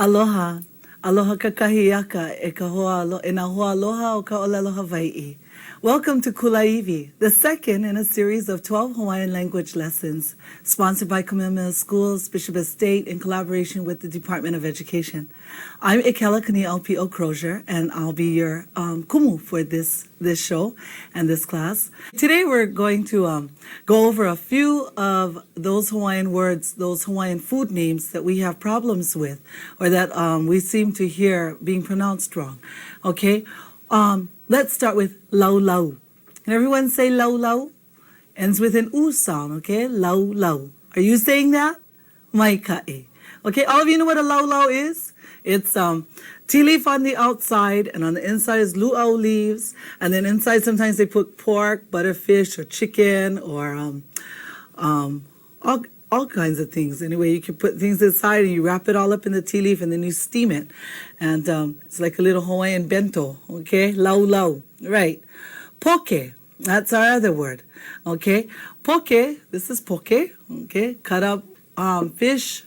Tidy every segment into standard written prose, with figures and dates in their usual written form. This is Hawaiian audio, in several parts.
Aloha. Aloha kakahiaka e ka hoa e nā hoa aloha o ka ʻōlelo Hawaiʻi. Welcome to Kulāiwi, the second in a series of 12 Hawaiian language lessons sponsored by Kamehameha Schools, Bishop Estate, in collaboration with the Department of Education. I'm Ekela Kaniaupio Crozier, and I'll be your um, kumu for this, this show and this class. Today we're going to um, go over a few of those Hawaiian words, those Hawaiian food names that we have problems with or that um, we seem to hear being pronounced wrong. Okay? Um, let's start with laulau. Can everyone say laulau? Ends with an u sound, okay? Laulau. Are you saying that? Maika'i. Okay, all of you know what a laulau is? It's um, ti leaf on the outside, and on the inside is luau leaves. And then inside, sometimes they put pork, butterfish, or chicken, or um, um, all, all kinds of things. Anyway, you can put things inside and you wrap it all up in the ti leaf and then you steam it. And um, it's like a little Hawaiian bento, okay? Laulau, right. Poke, that's our other word, okay? Poke, this is poke, okay? Cut up um, fish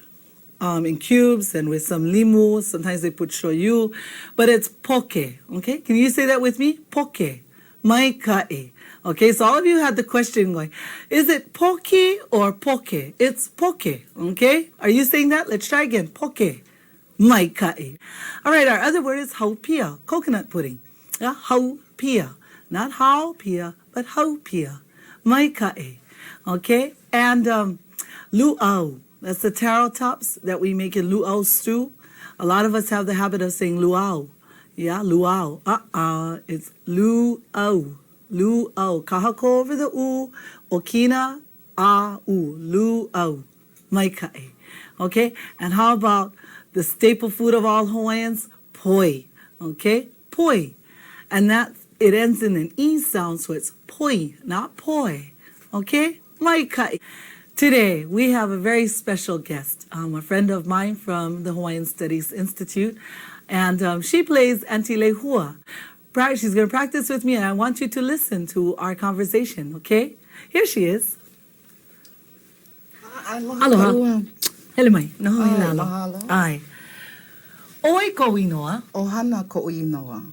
um, in cubes and with some limu. Sometimes they put shoyu, but it's poke, okay? Can you say that with me? Poke, maika'i. Okay, so all of you had the question going, is it poke or poke? It's poke, okay? Are you saying that? Let's try again. Poke, maika'i. All right, our other word is haupia, coconut pudding. Yeah, haupia. Not haupia, but haupia. Maika'i. Okay, and um, luau. That's the taro tops that we make in luau stew. A lot of us have the habit of saying luau. Yeah, luau. Uh-uh, it's luau. Luau. Kahako over the u, okina, a, u. Luau. Maika'i. Okay, and how about the staple food of all Hawaiians? Poi. Okay, poi. And that, it ends in an E sound, so it's poi, not poi. Okay, maika'i. Today, we have a very special guest, um, a friend of mine from the Hawaiian Studies Institute, and um, she plays Auntie Lehua. She's going to practice with me, and I want you to listen to our conversation, okay? Here she is. Aloha. Aloha. Hele mai. Noho i ʻAe, lalo. mahalo. ʻAe. ʻO wai kou inoa? ʻO Hana koʻu inoa.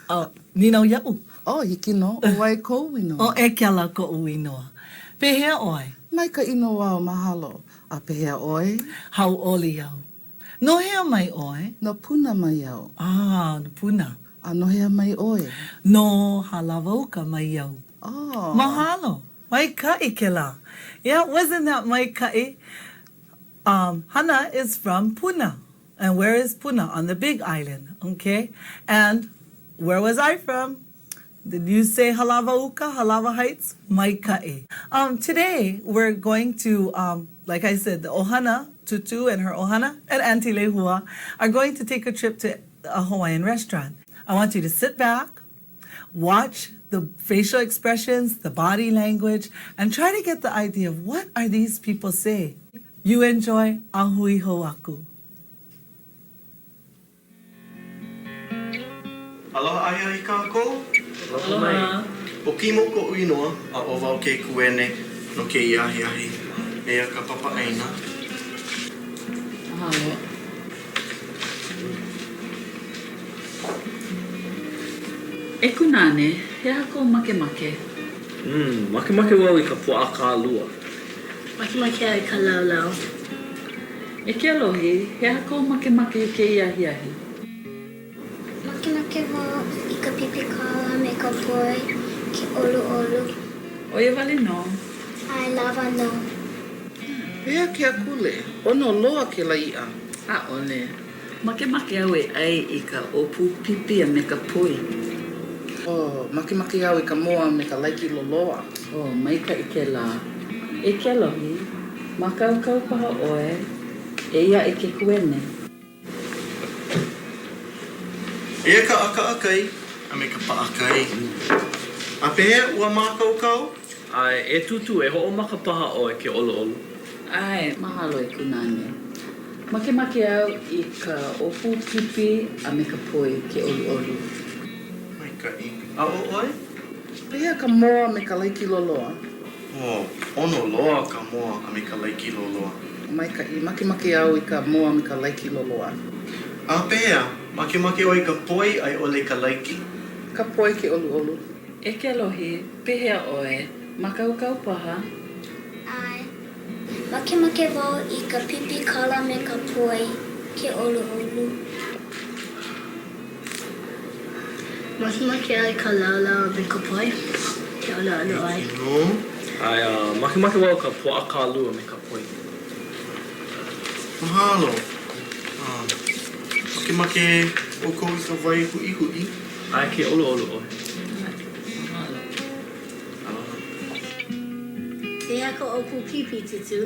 Oh, nīnau iaʻu. Oh, hiki nō. ʻO wai kou inoa? ʻO Ekela koʻu inoa. Pehea ʻoe? Maikaʻi nō wau, mahalo. A pehea ʻoe? Hauʻoli au. No hea mai ʻoe? No Puna mai au. Ah, no Puna. A no hea mai ʻoe? No Hālawa-uka mai au. Oh. Mahalo. Maikaʻi kēlā. Yeah, wasn't that maikaʻi? Um, Hana is from Puna. And where is Puna? On the Big Island, okay? And where was I from? Did you say Halawa-uka, Halawa Heights? Maikaʻi. Um, today, we're going to, um, like I said, the ohana, Tutu and her ohana, and Auntie Lehua are going to take a trip to a Hawaiian restaurant. I want you to sit back, watch the facial expressions, the body language, and try to get the idea of what are these people saying. You enjoy a hui hou aku. Aloha ahiahi kākou. Aloha mai. ʻO Kimo koʻu inoa, a ʻo wau ke kuene no kēia ahiahi. Eia ka papa ʻaina. Mahalo. E Kunāne, he aha kou makemake? Umm, makemake wau i ka puaʻa kālua. Makemake au i ka laulau. E Kealohi, he aha kou makemake i kēia ahiahi? Makemake wau i ka pipi kala me ka poi, ke ʻoluʻolu. ʻO ia wale nō. ʻAe, lawa nō. Pehea ke akule? ʻOno loa kēlā iʻa. ʻAʻole. Makemake au e ʻai i ka ʻōpū pipi a me ka poi. Oh, makemake au i ka moa me ka laiki loloa. Oh, maikaʻi kēlā. E Kealohi, mākaukau paha ʻoe, eia aʻe ke kuene. Eia ka ʻakaʻakai a me ka paʻakai. A pehea ua mākaukau? ʻAe, e Tūtū, e hoʻomaka paha ʻoe ke ʻoluʻolu. ʻAe, mahalo e Kunāne. Makemake au i ka ʻōpū pipi a me ka poi ke ʻoluʻolu. Maikaʻi. A ʻo ʻoe? Pehea ka moa me ka laiki loloa? Oh, ʻono loa ka moa a me ka laiki loloa. Maikaʻi. Makemake au i ka moa me ka laiki loloa. A pehea, makemake ʻoe i ka poi a i ʻole i ka laiki? Ka poi ke ʻoluʻolu. E Kealohi, pehea ʻoe? Mākaukau paha? ʻAe. Makemake wau i ka pipi kala me ka poi ke ʻoluʻolu. Makemake au i ka laulau a me ka poi ke ʻoluʻolu ʻae. ʻAe, a makemake wau ka puaʻa kālua me ka poi. Mahalo. Makemake ʻoukou i ka wai huʻihuʻi? ʻAe, ke ʻoluʻolu ʻoe. ʻAe, mahalo. Aloha. Pehea ka ʻōpū pipi, Tūtū?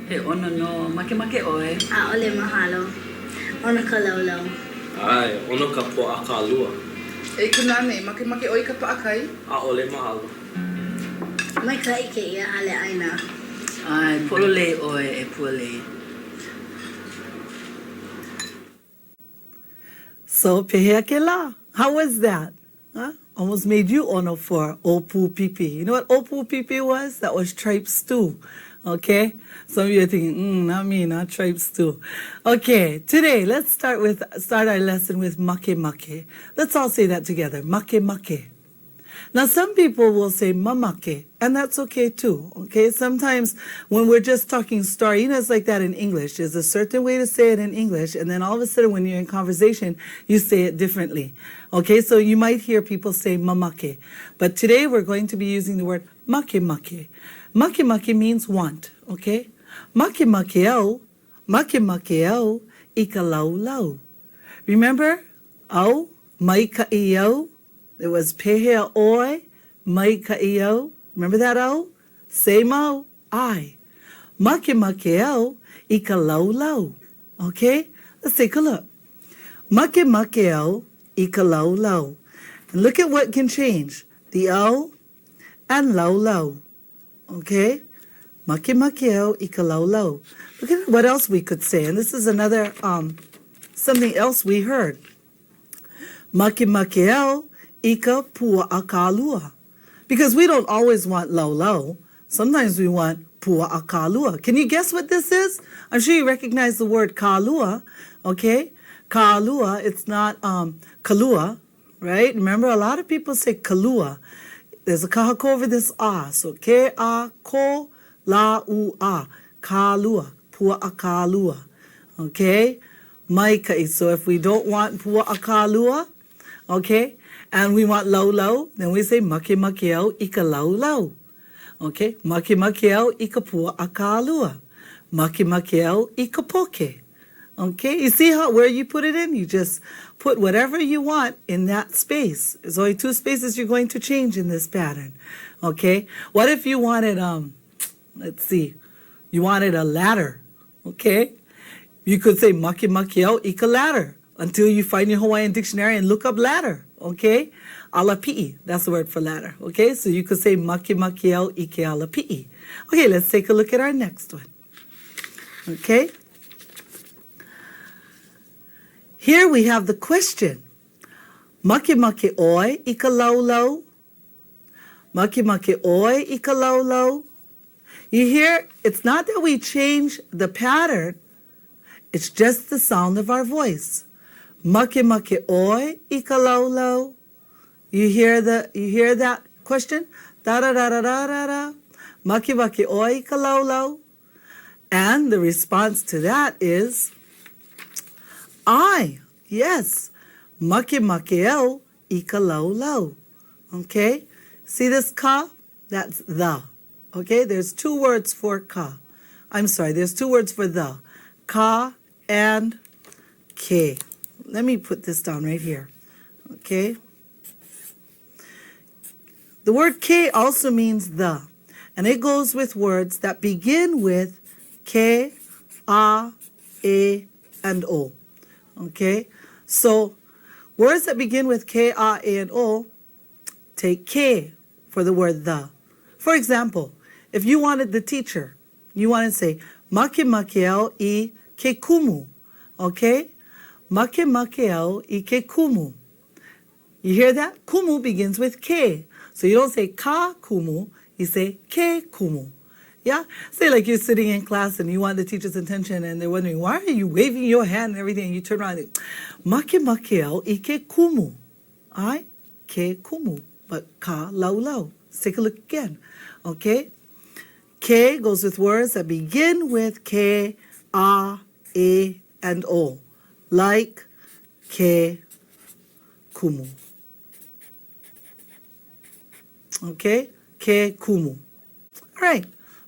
He ʻono nō. Makemake ʻoe? ʻAʻole, mahalo. ʻOno ka laulau. ʻAe, ʻono ka puaʻa kālua. E Kunāne, makemake ʻoe i ka paʻakai? ʻAʻole, mahalo. Maikaʻi kēia hale ʻaina. ʻAe, pololei ʻoe e Pualei. So, pehea kēlā? How was that? Huh? Almost made you ʻono for ʻōpū pipi. You know what ʻōpū pipi was? That was tripe stew. Okay? Some of you are thinking, mm, not me, not tripe stew. Okay, today let's start with start our lesson with makemake. Let's all say that together. Makemake. Now, some people will say mamake, and that's okay too. Okay, sometimes when we're just talking story, you know, it's like that in English. There's a certain way to say it in English, and then all of a sudden, when you're in conversation, you say it differently. Okay, so you might hear people say mamake, but today we're going to be using the word makemake. Makemake means want. Okay, makemake au, makemake au i ka laulau. Remember, au, maikaʻi au, it was pehea ʻoe, maikaʻi au. Remember that au? Same au, ʻae. Makemake au i ka laulau. Okay? Let's take a look. Makemake au i ka laulau. And look at what can change. The au and laulau. Okay? Makemake au i ka laulau. Look at what else we could say. And this is another, um, something else we heard. Makemake au i ka puaʻa kālua. Because we don't always want laulau. Sometimes we want puaʻa kālua. Can you guess what this is? I'm sure you recognize the word kālua, okay? Kālua, it's not um, kalua, right? Remember, a lot of people say kalua. There's a kahako over this a. So ke-a-ko-la-u-a, kālua, puaʻa kālua, okay? Maikaʻi. So if we don't want puaʻa kālua, okay, and we want laulau, then we say makemake au i ka laulau. Okay, makemake au i ka puaʻa kālua. Makemake au i ka poke. Okay, you see how where you put it in? You just put whatever you want in that space. There's only two spaces you're going to change in this pattern. Okay, what if you wanted, um, let's see, you wanted a ladder, okay? You could say makemake au i ka ladder until you find your Hawaiian dictionary and look up ladder, okay? Alapi'i, that's the word for ladder, okay? So you could say makemake au i ke alapi'i. Okay, let's take a look at our next one. Okay? Here we have the question. Makemake ʻoe i ka laulau? Makemake ʻoe i ka laulau? You hear, it's not that we change the pattern, it's just the sound of our voice. Makemake ʻoe i ka laulau? You hear the, you hear that question? Da da da da da da da. Makemake ʻoe i ka laulau? And the response to that is, ʻAe, yes, makemake au i ka laulau. Okay? See this ka? That's the. Okay? There's two words for ka. I'm sorry, there's two words for the. Ka and ke. Let me put this down right here. Okay? The word ke also means the, and it goes with words that begin with ke, a, e, and o. Okay? So, words that begin with k, a, e, and o, take ke for the word the. For example, if you wanted the teacher, you want to say makemake au i ke kumu. Okay? Makemake au i ke kumu. You hear that? Kumu begins with ke. So you don't say ka kumu, you say ke kumu. Yeah? Say like you're sitting in class and you want the teacher's attention and they're wondering, why are you waving your hand and everything? And you turn around and makemake au i ke kumu. ʻAe, ke kumu, but ka laulau. Let's take a look again. Okay? Ke goes with words that begin with ke, a, e, and o. Like ke kumu. Okay? Ke kumu. All right,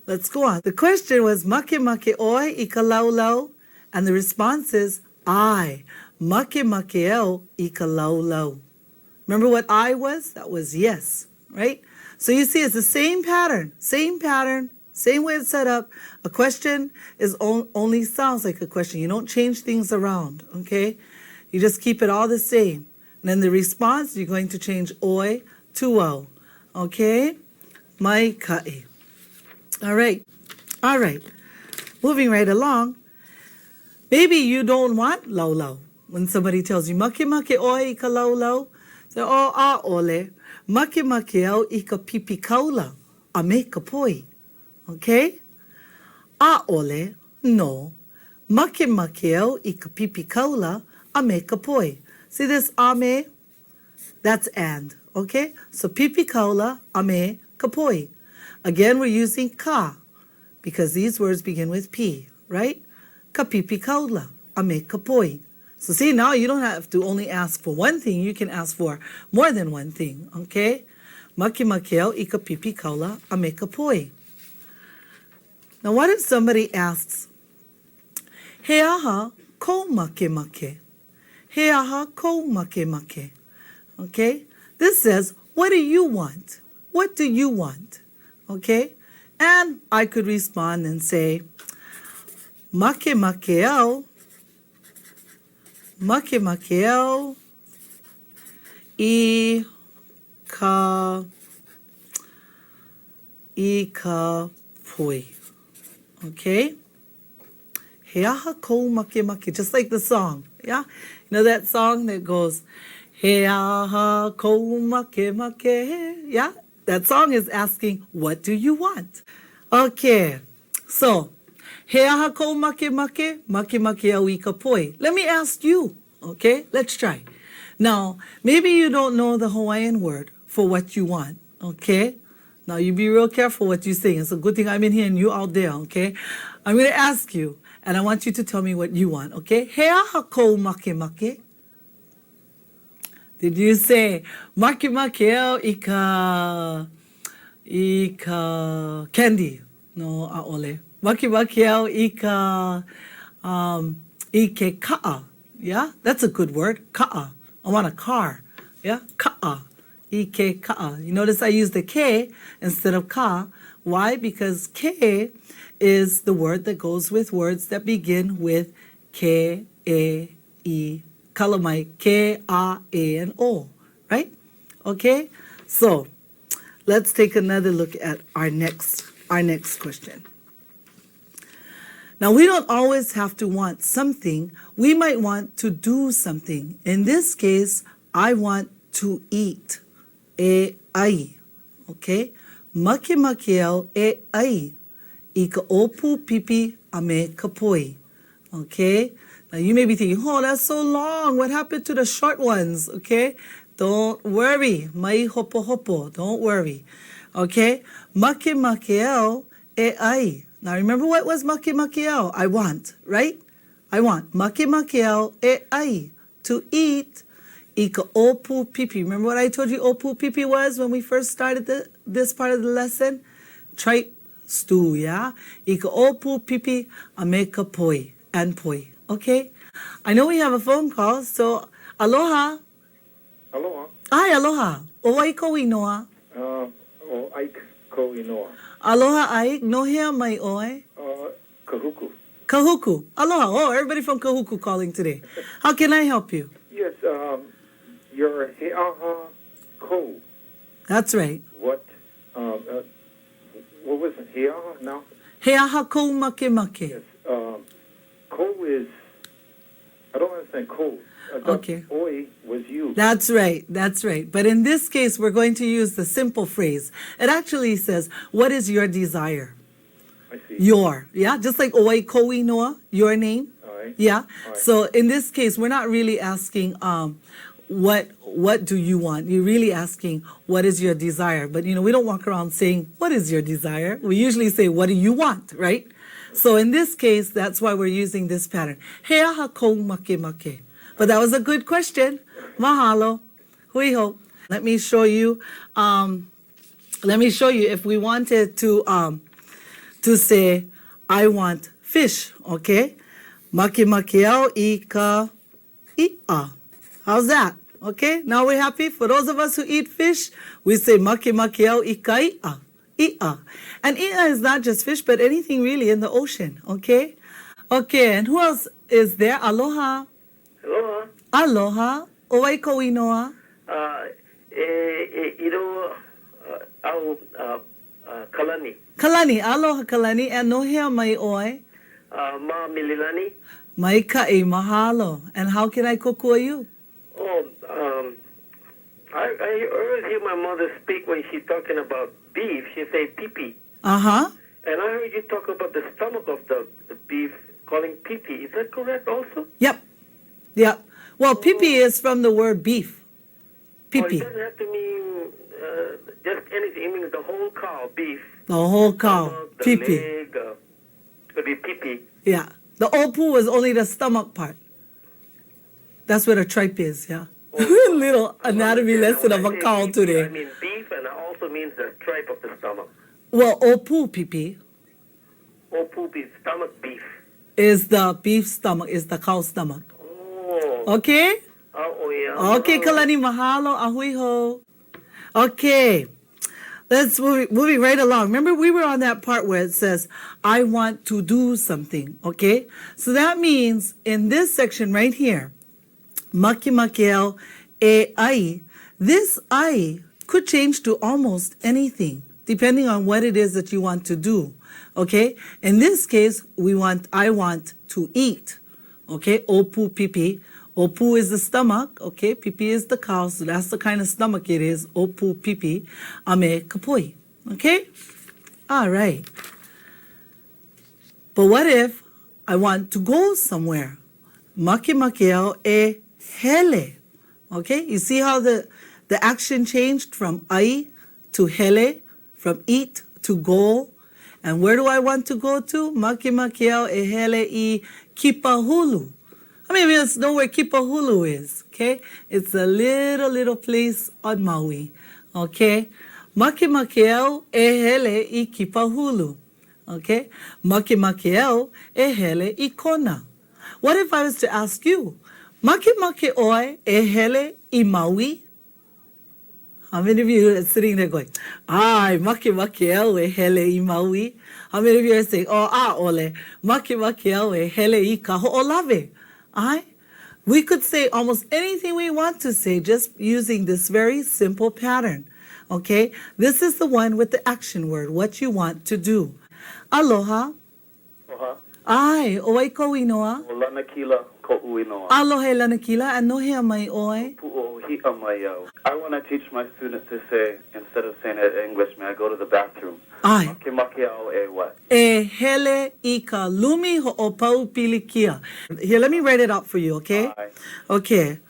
let's go on. The question was, makemake ʻoe i ka laulau? And the response is, ʻAe, makemake au i ka laulau. Remember what ʻae was? That was yes, right? So you see, it's the same pattern, same pattern, same way it's set up. A question is only sounds like a question. You don't change things around, okay? You just keep it all the same. And then the response, you're going to change ʻoe to au, okay? Maikaʻi. All right. All right. Moving right along. Maybe you don't want laulau. When somebody tells you, makemake ʻoe i ka laulau, say, oh, ʻaʻole. Makemake au i ka pipi kaula a me ka poi. Okay? ʻAʻole, no. Makemake au i ka pipi kaula a me ka poi. See this a me? That's and, okay? So pipi kaula a me ka poi. Again, we're using ka because these words begin with P, right? Ka pipi kaula a me ka poi. So see, now you don't have to only ask for one thing, you can ask for more than one thing, okay? Makemake au i ka pipi kaula a me ka poi. Now what if somebody asks, He aha kou makemake? He aha kou makemake? Okay? This says, what do you want? What do you want? Okay? And I could respond and say, Makemake au, makemake au i ka, i ka poi. Okay? He aha kou makemake, just like the song, yeah? You know that song that goes, He aha kou makemake, yeah? That song is asking, what do you want? Okay, so, he aha kou makemake, makemake au i ka poi. Let me ask you, okay? Let's try. Now, maybe you don't know the Hawaiian word for what you want, okay? Now, you be real careful what you say. It's a good thing I'm in here and you out there, okay? I'm going to ask you, and I want you to tell me what you want, okay? He aha kou makemake? Did you say, makemake au i ka, i ka candy? No, ʻaʻole. Makemake au i ka, um, i ke kaʻa. Yeah, that's a good word, kaʻa. I want a car. Yeah, kaʻa. I ke kaʻa. You notice I used the ke instead of ka. Why? Because ke is the word that goes with words that begin with ke, e, i, kala mai, ke, a, e, and o. Right? Okay? So, let's take another look at our next, our next question. Now, we don't always have to want something. We might want to do something. In this case, I want to eat. E ʻai. Okay? Makemake au e ʻai i ka ʻōpū pipi a me ka poi. Okay? Now you may be thinking, oh, that's so long. What happened to the short ones? Okay? Don't worry. Mai hopohopo. Don't worry. Okay? Makemake au e ʻai. Now remember what was makemake au? I want, right? I want. Makemake au e ʻai. To eat i ka ʻōpū pipi. Remember what I told you ʻōpū pipi was when we first started the, this part of the lesson? Tripe stew, yeah? I ka ʻōpū pipi a me ka poi, and poi. Okay? I know we have a phone call, so aloha. Aloha. ʻAe, aloha. ʻO wai kou inoa? Uh, ʻo Ike koʻu inoa. Aloha, Ike. No hea mai ʻoe? Uh, Kahuku. Kahuku. Aloha. Oh, everybody from Kahuku calling today. How can I help you? Yes, um, your he aha kou. That's right. What, um, uh, what was it? He aha now? He aha kou makemake. Yes, um, kou is, I don't understand kou. I thought Okay. ʻoe was you. That's right. That's right. But in this case, we're going to use the simple phrase. It actually says, what is your desire? see. Your, yeah, just like ʻO wai kou inoa, your name. ʻAe. Yeah. ʻAe. So in this case, we're not really asking um, what what do you want. You're really asking what is your desire. But you know, we don't walk around saying what is your desire. We usually say what do you want, right? So in this case, that's why we're using this pattern. He aha kou makemake. But that was a good question. Mahalo. Hui hou. Let me show you. Um, let me show you if we wanted to um, to say I want fish, okay? Makemake au i ka i'a. How's that? Okay, now we're happy? For those of us who eat fish, we say makemake au i ka i'a. I'a. And i'a is not just fish, but anything really in the ocean, okay? Okay, and who else is there? Aloha. Aloha. Aloha. ʻO wai kou inoa? Uh, e, e ilo uh, au uh, uh, Kalani. Kalani, aloha Kalani, and no hea mai ʻoe? Uh, ma Mililani. Maikaʻi, mahalo. And how can I kōkua you? Oh, um, I, I always hear my mother speak when she's talking about beef. She say pipi. Uh-huh. And I heard you talk about the stomach of the, the beef calling pipi. Is that correct also? Yep. Yep. Well, pipi is from the word beef. Oh, it Pipi. doesn't have to mean uh, just anything. It means the whole cow, beef. The whole cow. Stomach, the Pipi. leg, uh, could be pipi. Yeah. The opu was only the stomach part. That's where the tripe is, yeah. Little anatomy lesson When of I a say cow pipi, I today. mean beef, and it also means the tripe of the stomach. Well, opu pipi Opu is stomach beef. is the beef stomach, is the cow stomach. Oh. Okay? Oh, yeah. Okay, Kalani, mahalo, a hui hou. Okay, let's move, moving right along. Remember, we were on that part where it says, I want to do something, okay? So that means in this section right here, makemake au e ʻai, this ʻai could change to almost anything, depending on what it is that you want to do, okay? In this case, we want, I want to eat. Okay, opu pipi. Opu is the stomach, okay? Pipi is the cow, so that's the kind of stomach it is. Opu pipi. A me ka poi. Okay? All right. But what if I want to go somewhere? Makemake au e hele. Okay? You see how the, the action changed from ʻai to hele, from eat to go? And where do I want to go to? Makemake au e hele i Kipahulu. How many of us know where Kipahulu is? Okay? It's a little, little place on Maui. Okay? Makemake au e hele i Kipahulu. Okay? Makemake au e hele i Kona. What if I was to ask you, makemake ʻoe e hele i Maui? How many of you are sitting there going, ʻAe, makemake au e hele i Maui? How many of you are saying, oh, ʻaʻole, makemake au e hele i Kahoʻolawe? ʻAe? We could say almost anything we want to say just using this very simple pattern. Okay? This is the one with the action word, what you want to do. Aloha. Aloha. ʻAe, ʻo wai kou inoa? ʻO Lanakila koʻu inoa. Aloha e Lanakila, a no hea mai ʻoe? Puʻuʻōhiʻa mai au. I wanna teach my students to say, instead of saying it in English, may I go to the bathroom? ʻAe. Makemake au e what? E hele i ka lumi hoʻopau pilikia. Here, let me write it out for you, okay? ʻAe. Okay.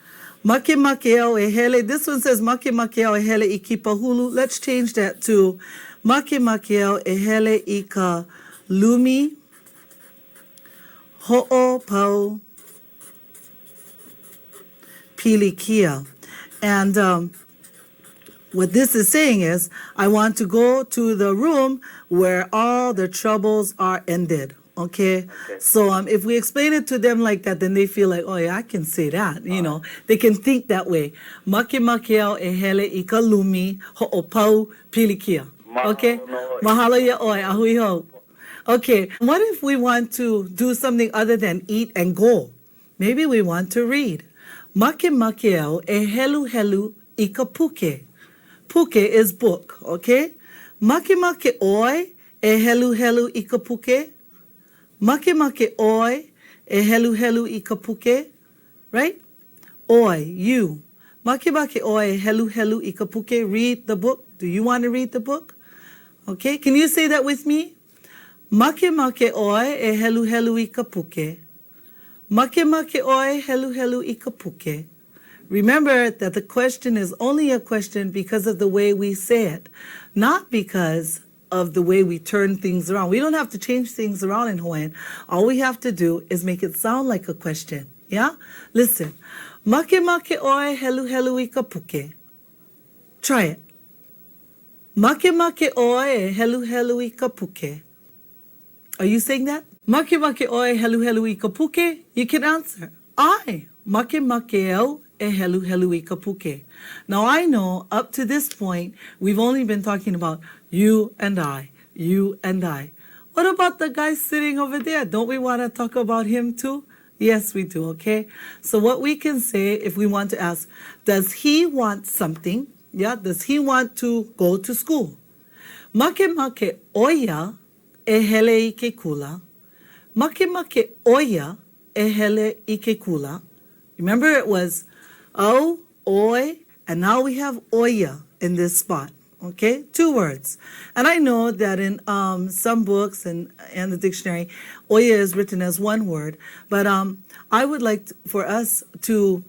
Makemake au e hele. This one says makemake au e hele i Kipahulu. Let's change that to makemake au e hele i ka lumi hoʻopau pilikia. And um, what this is saying is, I want to go to the room where all the troubles are ended. Okay? Okay. So um, if we explain it to them like that, then they feel like, oh yeah, I can say that. You know, they can think that way. Makemake au e hele i ka lumi hoʻopau pilikia. Okay? Mahalo nō. Mahalo iā ʻoe, a hui hou. Okay, what if we want to do something other than eat and go? Maybe we want to read. Makemake au e heluhelu i ka puke. Puke is book, okay? Makemake ʻoe e heluhelu i ka puke? Makemake ʻoe e heluhelu i ka puke? Right? ʻOe, you. Makemake ʻoe e heluhelu i ka puke? Read the book. Do you want to read the book? Okay, can you say that with me? Makemake ʻoe e heluhelu i ka puke. Makemake ʻoe heluhelu i ka puke. Remember that the question is only a question because of the way we say it, not because of the way we turn things around. We don't have to change things around in Hawaiian. All we have to do is make it sound like a question. Yeah? Listen. Makemake ʻoe heluhelu i ka puke. Try it. Makemake ʻoe e heluhelu i ka puke. Are you saying that? Makemake ʻoe heluhelu i ka puke? You can answer, ʻAe, makemake au e heluhelu i ka puke. Now I know up to this point we've only been talking about you and I, you and I. What about the guy sitting over there? Don't we want to talk about him too? Yes, we do, okay? So what we can say if we want to ask, does he want something? Yeah, does he want to go to school? Makemake ʻo ia e hele i ke kula. Makemake ʻo ia e hele i ke kula. Remember it was au, ʻoe, and now we have ʻo ia in this spot. Okay, two words. And I know that in um, some books and, and the dictionary, ʻo ia is written as one word, but um, I would like for us to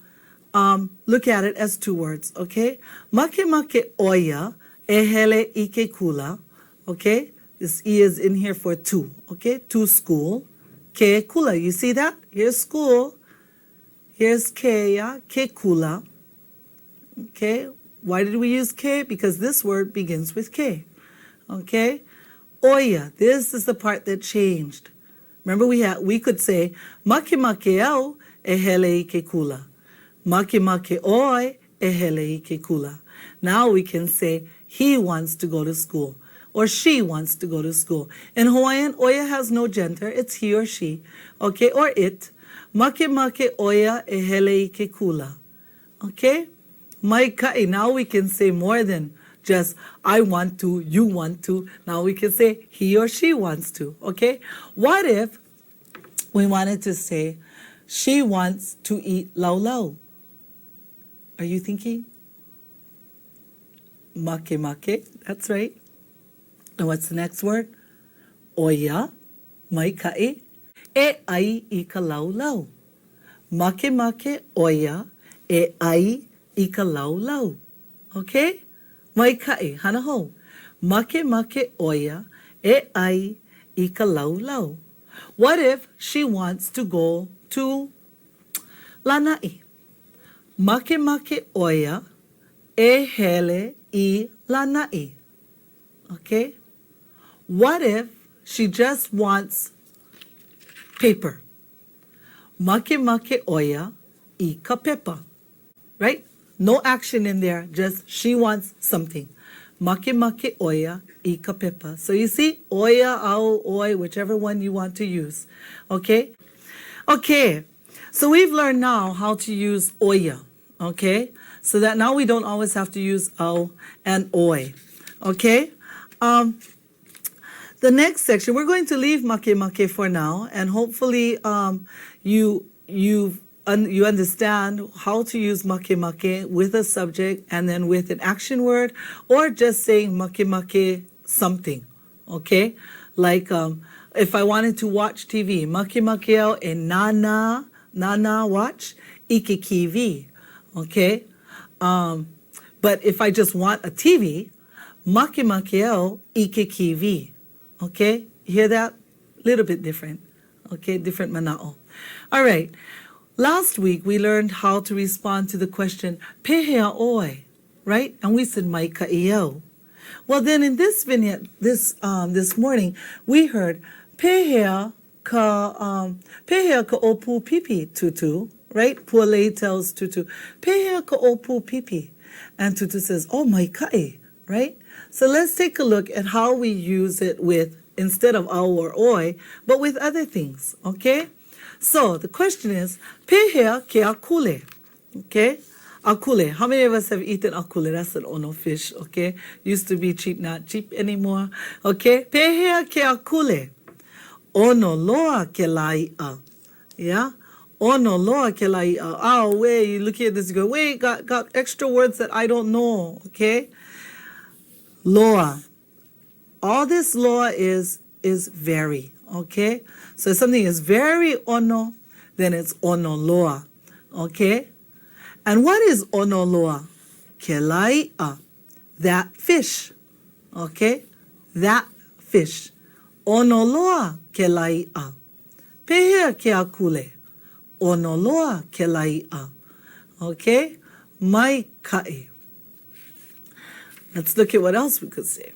um, look at it as two words, okay? Makemake ʻo ia e hele i ke kula, okay? This e is in here for to, okay? To school. Ke kula. You see that? Here's school. Here's ke, yeah? Ke kula. Okay? Why did we use ke? Because this word begins with ke. Okay? ʻO ia, this is the part that changed. Remember we had, we could say, Makemake au e hele i ke kula. Makemake ʻoe e hele i ke kula. Now we can say, he wants to go to school or she wants to go to school. In Hawaiian, ʻo ia has no gender. It's he or she, okay, or it. Makemake ʻo ia e hele i ke kula. Okay? Maikaʻi, now we can say more than just I want to, you want to. Now we can say he or she wants to, okay? What if we wanted to say she wants to eat laulau? Are you thinking? Makemake, that's right. And what's the next word? ʻO ia, maikaʻi, e ʻai i ka laulau. Makemake ʻo ia e ʻai i ka laulau. Okay? Maikaʻi, hana hou. Makemake ʻo ia e ʻai i ka laulau. What if she wants to go to Lānaʻi? Makemake ʻo ia e hele i Lānaʻi. Okay? What if she just wants paper? Makemake ʻo ia i ka pepa. Right? No action in there, just she wants something. Makemake ʻo ia i ka pepa. So you see, ʻo ia, au, ʻoe, whichever one you want to use. Okay? Okay, so we've learned now how to use ʻo ia. Okay? So that now we don't always have to use au and ʻoe. Okay? Um, the next section, we're going to leave makemake for now, and hopefully um, you you un, you understand how to use makemake with a subject and then with an action word, or just saying makemake something. Okay, like um, if I wanted to watch TV, makemake au e nānā, nānā watch, i ke kīwī. Okay, um, but if I just want a TV, makemake au i ke kīwī. Okay, you hear that? Little bit different. Okay, different manaʻo. All right. Last week we learned how to respond to the question, Pehea ʻoe? Right? And we said, Maikaʻi au. Well, then in this vignette this um, this morning, we heard, Pehea ka, um, pehea ka ʻōpū pipi, Tutu, right? Pualei tells Tutu, Pehea ka ʻōpū pipi? And Tutu says, Oh, maikaʻi, right? So let's take a look at how we use it with, instead of au or ʻoe, but with other things, okay? So the question is, Pehea ke akule? Okay? Akule. How many of us have eaten akule? That's an ono fish, okay? Used to be cheap, not cheap anymore. Okay? Pehea ke akule? ʻOno loa kēlā iʻa. Yeah? ʻOno loa kēlā iʻa. Oh, wait, you look at this, you go, wait, got, got extra words that I don't know, okay? Loa. All this loa is, is very, okay? So if something is very ono, then it's ono loa, okay? And what is ono loa? Kela i'a, that fish, okay? That fish. Ono loa kela i'a. Pehea ke akule? Ono loa kela i'a. Okay? Maika'i. Let's look at what else we could say.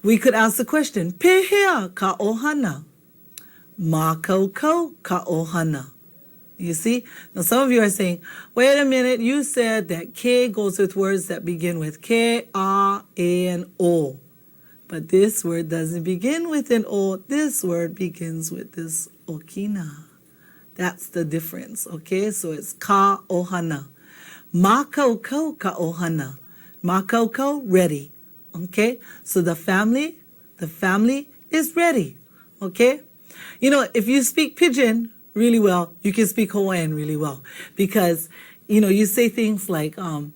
We could ask the question, Pehea ka ohana? Mākaukau ka ohana. You see? Now some of you are saying, wait a minute, you said that K goes with words that begin with K, A, A, and O. But this word doesn't begin with an O. This word begins with this okina. That's the difference, okay? So it's ka ohana. Mākaukau ka ohana. Mākaukau, ready. Okay? So the family, the family is ready. Okay? You know, if you speak pidgin really well, you can speak Hawaiian really well. Because, you know, you say things like, um,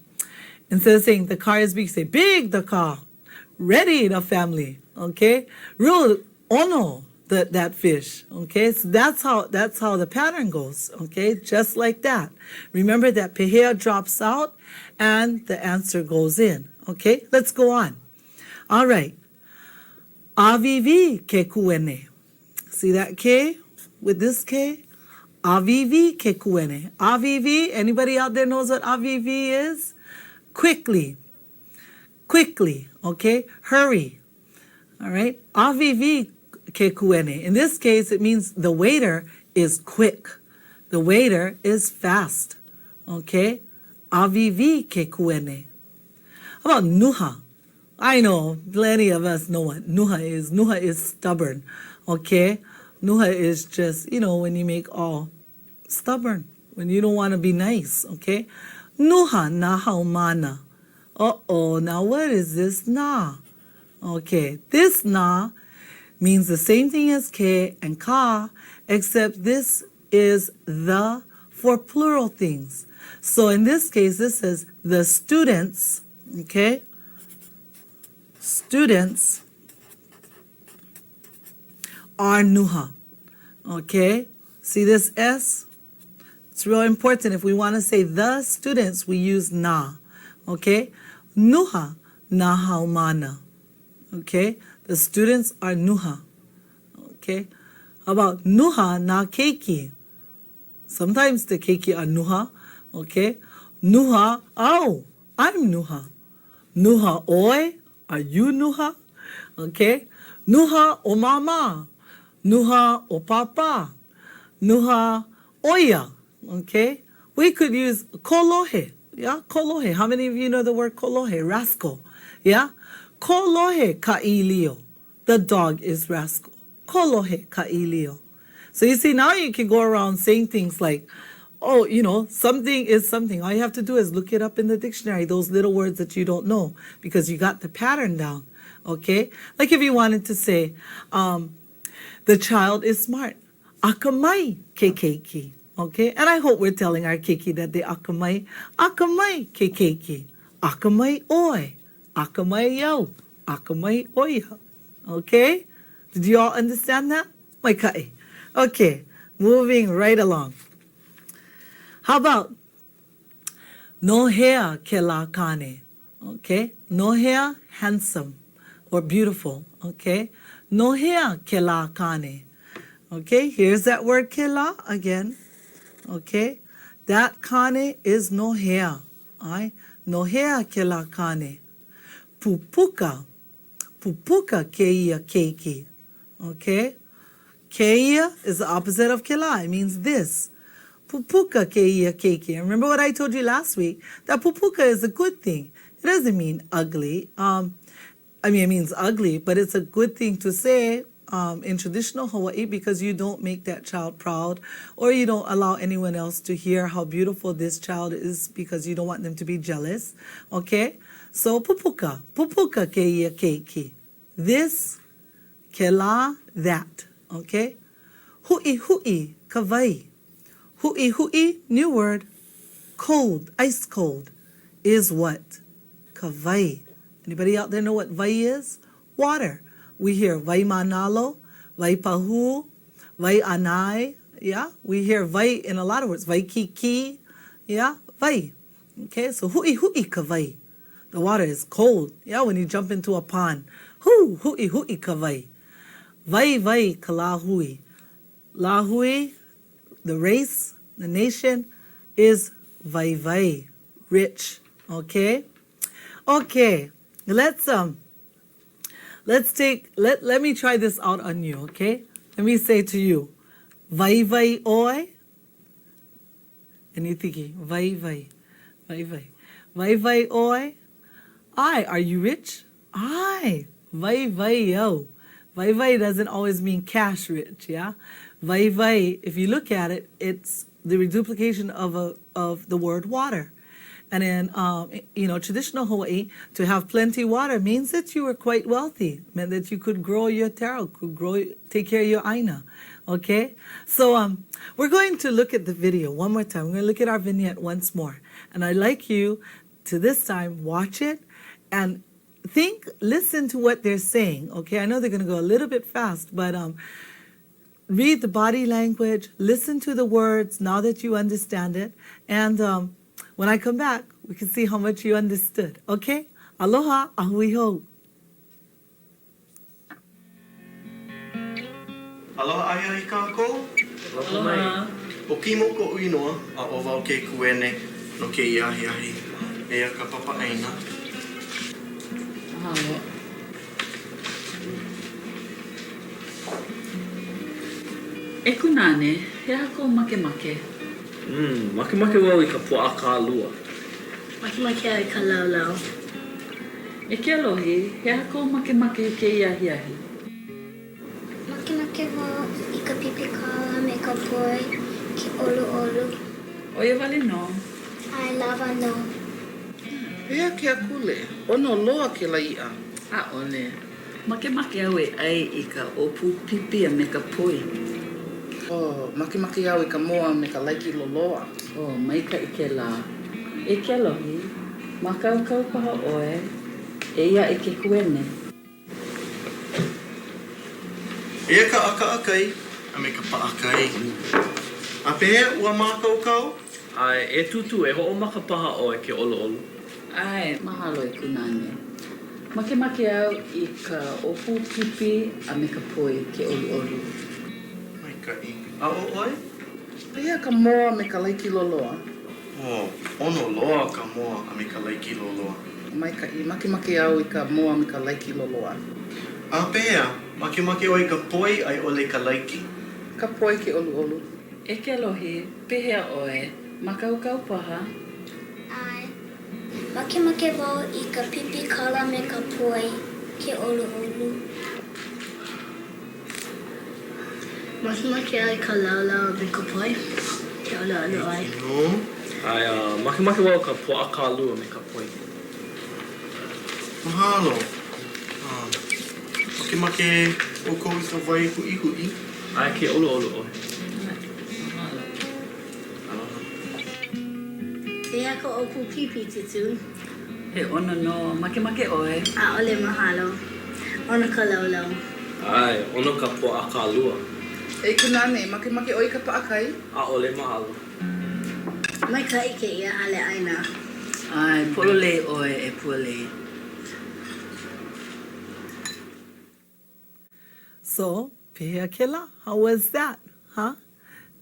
instead of saying the car is big, you say big the car. Ready the family. Okay? Real ono the, that fish. Okay? So that's how that's how the pattern goes. Okay? Just like that. Remember that pehea drops out and the answer goes in. Okay? Let's go on. All right. Avivi ke kuene. See that K with this K? Avivi ke kuene. Avivi, anybody out there knows what avivi is? Quickly. Quickly, okay? Hurry. All right? Avivi ke kuene. In this case, it means the waiter is quick. The waiter is fast. Okay? Avivi ke kuene. How about nuha? I know plenty of us know what nuha is. Nuha is stubborn. Okay? Nuha is just, you know, when you make all stubborn, when you don't want to be nice, okay? Nuha na haumana. Uh-oh, now what is this na? Okay, this na means the same thing as ke and ka, except this is the for plural things. So in this case, this is the students, okay? Students are nuha, okay? See this S? It's real important. If we want to say the students, we use na, okay? Nuha na haumana, okay? The students are nuha, okay? How about nuha na keiki? Sometimes the keiki are nuha, okay? Nuha, oh, I'm nuha. Nuha oi, are you nuha? Okay? Nuha o mama. Nuha o papa. Nuha oia. Okay? We could use kolohe. Yeah, kolohe. How many of you know the word kolohe? Rascal. Yeah? Kolohe ka ilio. The dog is rascal. Kolohe ka ilio. So you see, now you can go around saying things like, oh, you know, something is something. All you have to do is look it up in the dictionary, those little words that you don't know, because you got the pattern down, okay? Like if you wanted to say, um, the child is smart. Akamai ke keiki, okay? And I hope we're telling our keiki that they akamai. Akamai ke keiki. Akamai oi. Akamai yo. Akamai oia. Okay? Did you all understand that? Maika'i. Okay, moving right along. How about no hea ke la kane? Okay, no hea handsome or beautiful. Okay, no hea ke la kane. Okay, here's that word ke la again. Okay, that kane is no hea. Ai, no hea ke la kane. Pupuka. Pupuka keia keiki. Okay? Keia is the opposite of kela. It means this. Pupuka keia keiki. And remember what I told you last week? That pupuka is a good thing. It doesn't mean ugly. Um, I mean, it means ugly, but it's a good thing to say um, in traditional Hawaii because you don't make that child proud or you don't allow anyone else to hear how beautiful this child is because you don't want them to be jealous. Okay? So, pupuka, pupuka keia keiki. This, kela, that. Okay? Hu'i hu'i ka wai. Hu'i hu'i, new word. Cold, ice cold, is what? Ka wai. Anybody out there know what wai is? Water. We hear Waimānalo, Waipahū, Waiʻanae, yeah? We hear wai in a lot of words. Waikīkī, yeah? Wai. Okay, so huʻihuʻi ka wai. The water is cold, yeah, when you jump into a pond. Hū, huʻihuʻi ka wai. Waiwai ka lāhui. Lāhui, the race, the nation, is waiwai, rich, okay? Okay, let's, um, let's take, let, let me try this out on you, okay? Let me say to you, waiwai ʻoe? And you thinking, waiwai, waiwai. Waiwai ʻoe? ʻAe, are you rich? ʻAe, waiwai au. Waiwai doesn't always mean cash rich, yeah? Waiwai, if you look at it, it's the reduplication of, a, of the word water. And in, um, you know, traditional Hawaii, to have plenty water means that you were quite wealthy, meant that you could grow your taro, could grow, take care of your aina, okay? So um, we're going to look at the video one more time. We're going to look at our vignette once more. And I'd like you to this time watch it and think, listen to what they're saying, okay? I know they're going to go a little bit fast, but um, read the body language, listen to the words now that you understand it, and um, when I come back, we can see how much you understood, okay? Aloha, a hui hou. Aloha ahiahi kākou. Aloha mai. ʻO Kimo koʻu inoa, a ʻo wau ke kuene no kēia ahiahi. Eia ka papa ʻaina. Mahalo. E Kunāne, he aha kou makemake? Umm, makemake wau i ka puaʻa kālua. Makemake au i ka laulau. E Kealohi, he aha kou makemake i kēia ahiahi? Makemake wau i ka pipi kala me ka poi ke ʻoluʻolu. ʻO ia wale nō. ʻAe, lawa nō. Pehea ke akule? ʻOno loa kēlā iʻa. ʻAʻole. Makemake au e ʻai i ka ʻōpū pipi a me ka poi. Oh, makemake au i ka moa me ka laiki loloa. Oh, maikaʻi kēlā. E Kealohi, mākaukau paha ʻoe, eia aʻe ke kuene. Eia ka ʻakaʻakai a me ka paʻakai. A pehea ua mākaukau? ʻAe, e Tūtū, e hoʻomaka paha ʻoe ke ʻoluʻolu. ʻAe, mahalo e Kunāne. Makemake au i ka ʻōpū pipi a me ka poi ke ʻoluʻolu. Maikaʻi. A ʻo ʻoe? Pehea ka moa me ka laiki loloa? Oh, ʻono loa ka moa a me ka laiki loloa. Maikaʻi. Makemake au i ka moa me ka laiki loloa. A pehea, makemake ʻoe i ka poi a i ʻole ka laiki? Ka poi ke ʻoluʻolu. E Kealohi, pehea ʻoe? Mākaukau paha? ʻAe. Makemake wau i ka pipi kala me ka poi ke ʻoluʻolu. Makemake au i ka laulau a me ka poi ke ʻoluʻolu ʻae. ʻAe, a makemake wau ka puaʻa kālua me ka poi. Mahalo. Makemake ʻoukou i ka wai huʻihuʻi? ʻAe, ke ʻoluʻolu ʻoe. ʻAe, mahalo. Aloha. Pehea ka ʻōpū pipi, Tūtū? He ʻono nō. Makemake ʻoe? ʻAʻole, mahalo. ʻOno ka laulau. ʻAe, ʻono ka puaʻa kālua. E Kunāne, makemake ʻoe i ka paʻakai? ʻAʻole, mahalo. Maikaʻi kēia hale ʻaina. ʻAe, pololei ʻoe e Pualei. So, pehea kēlā? How was that, huh?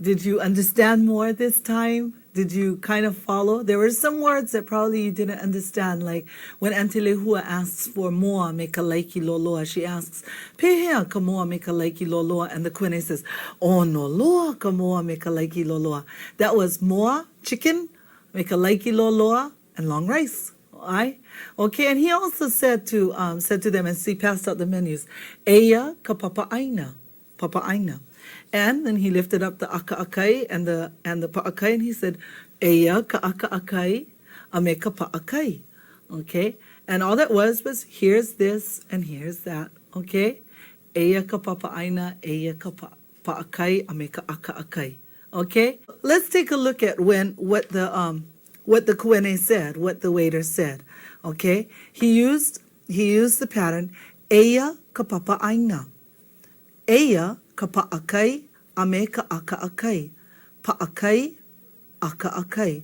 Did you understand more this time? Did you kind of follow? There were some words that probably you didn't understand, like when Auntie Lehua asks for moa me ka laiki loloa, she asks, Pehea ka moa me ka laiki loloa? And the kuene says, ʻOno loa ka moa me ka laiki loloa. That was moa, chicken, me ka laiki loloa, and long rice. ʻAe? Okay, and he also said to, um, said to them as he passed out the menus, Eia ka papa ʻaina, papa ʻaina. And then he lifted up the ʻakaʻakai and the, and the paʻakai and he said, Eia ka ʻakaʻakai a me ka paʻakai. Okay? And all that was was here's this and here's that. Okay? Eia ka papa ʻaina, eia ka pa, paʻakai a me ka ʻakaʻakai. Okay? Let's take a look at when, what the, um, what the kuene said, what the waiter said. Okay? He used, he used the pattern, Eia ka papa ʻaina. Eia ka paʻakai a me ka ʻakaʻakai. Paʻakai, ʻakaʻakai.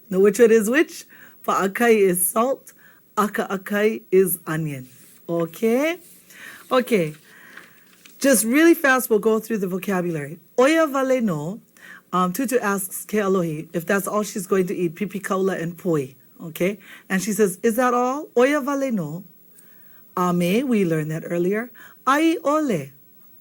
Know which one is which? Paʻakai is salt, ʻakaʻakai is onion. Okay? Okay. Just really fast, we'll go through the vocabulary. ʻO ia wale nō, um, Tutu asks Kealohi if that's all she's going to eat, pipikaula and poi. Okay? And she says, is that all? ʻO ia wale nō. A me, we learned that earlier. A i ʻole,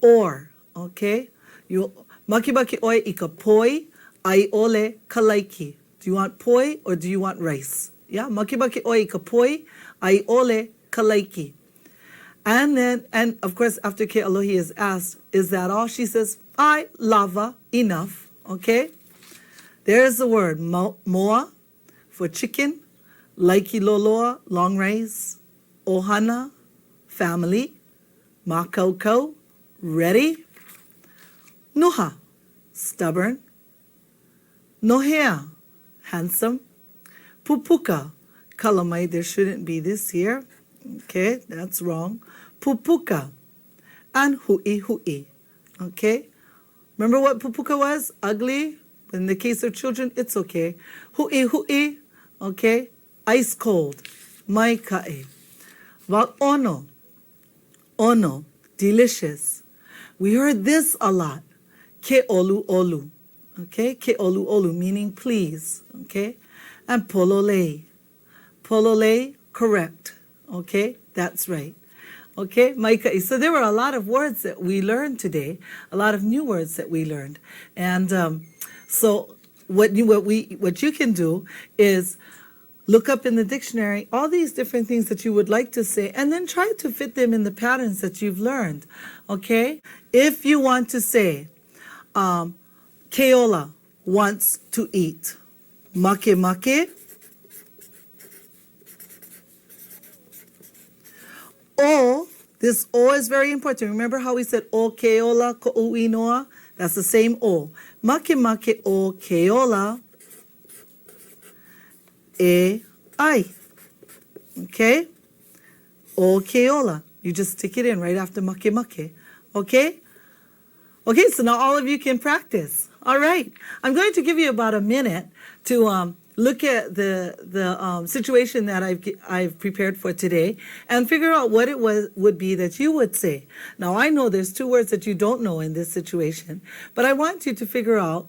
or, okay? You, makemake ʻoe i ka poi, a i ʻole ka laiki. Do you want poi or do you want rice? Yeah, makemake ʻoe i ka poi, a i ʻole ka laiki. And then, and of course, after Kealohi is asked, is that all? She says, ʻae, lawa, enough, okay? There's the word, moa, for chicken, laiki loloa, long rice, ʻohana, family, mākaukau, ready, nuha, stubborn, nohea, handsome, pupuka, kalamai, there shouldn't be this here, okay, that's wrong, pupuka, and huʻihuʻi, okay. Remember what pupuka was? Ugly? In the case of children, it's okay. Huʻihuʻi, okay, ice cold, maikaʻi. ʻOno, ʻono, delicious. We heard this a lot. Ke ʻoluʻolu, okay, ke ʻoluʻolu, meaning please, okay? And pololei. Pololei, correct, okay? That's right. Okay, maikaʻi. So there were a lot of words that we learned today, a lot of new words that we learned. And um, so what you, what we, what you can do is look up in the dictionary all these different things that you would like to say and then try to fit them in the patterns that you've learned. Okay? If you want to say, um, Keola wants to eat. Makemake. ʻO, this ʻo is very important. Remember how we said ʻo Keola koʻu inoa? That's the same ʻo. Makemake ʻo Keola e ʻai. Okay? ʻO Keola. You just stick it in right after makemake. Okay? Okay, so now all of you can practice. All right. I'm going to give you about a minute to um, look at the, the um, situation that I've, I've prepared for today and figure out what it was, would be that you would say. Now, I know there's two words that you don't know in this situation, but I want you to figure out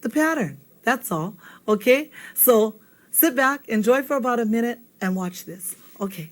the pattern. That's all. Okay? So sit back, enjoy for about a minute, and watch this. Okay.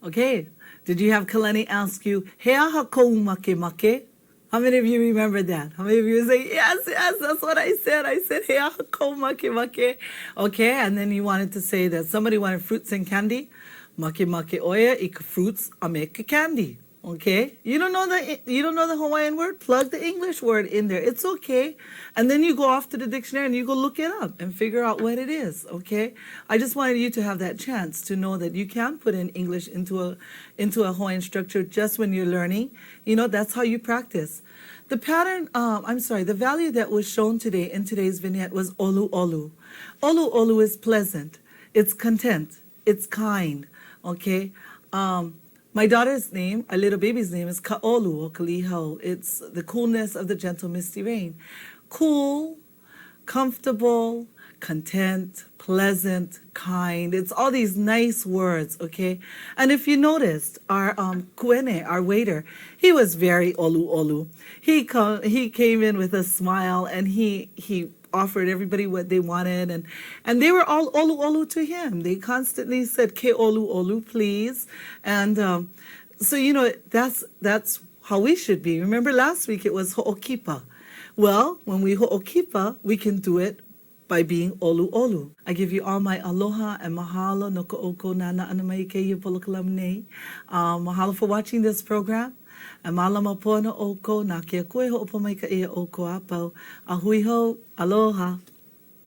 Okay, did you have Kaleni ask you, He aha kou makemake? How many of you remember that? How many of you say, yes, yes, that's what I said. I said, he aha kou makemake. Okay, and then you wanted to say that somebody wanted fruits and candy. Makemake ʻo ia i ka fruits a me ka candy. Okay, you don't know the you don't know the Hawaiian word. Plug the English word in there. It's okay. And then you go off to the dictionary and you go look it up and figure out what it is. Okay, I just wanted you to have that chance to know that you can put in English into a into a Hawaiian structure just when you're learning. You know, that's how you practice. The pattern, um, I'm sorry, the value that was shown today in today's vignette was ʻoluʻolu. ʻOluʻolu is pleasant. It's content. It's kind. Okay. Um, my daughter's name, our little baby's name is Ka'olu o Kalihau. It's the coolness of the gentle misty rain. Cool, comfortable, content, pleasant, kind. It's all these nice words, okay? And if you noticed, our um, kuene, our waiter, he was very olu olu. He, he came in with a smile and he, he offered everybody what they wanted and and they were all olu olu to him. They constantly said ke olu olu please. And um, so you know that's that's how we should be. Remember last week it was ho'okipa. Well, when we ho'okipa, we can do it by being olu olu. I give you all my aloha and mahalo no ko ʻoukou nānā ʻana mai i kēia polokalamu nei. Um, mahalo for watching this program. E mālama pono ʻoukou, na ke Akua e hoʻopōmaikaʻi iā ʻoukou a pau. A hui hou, aloha!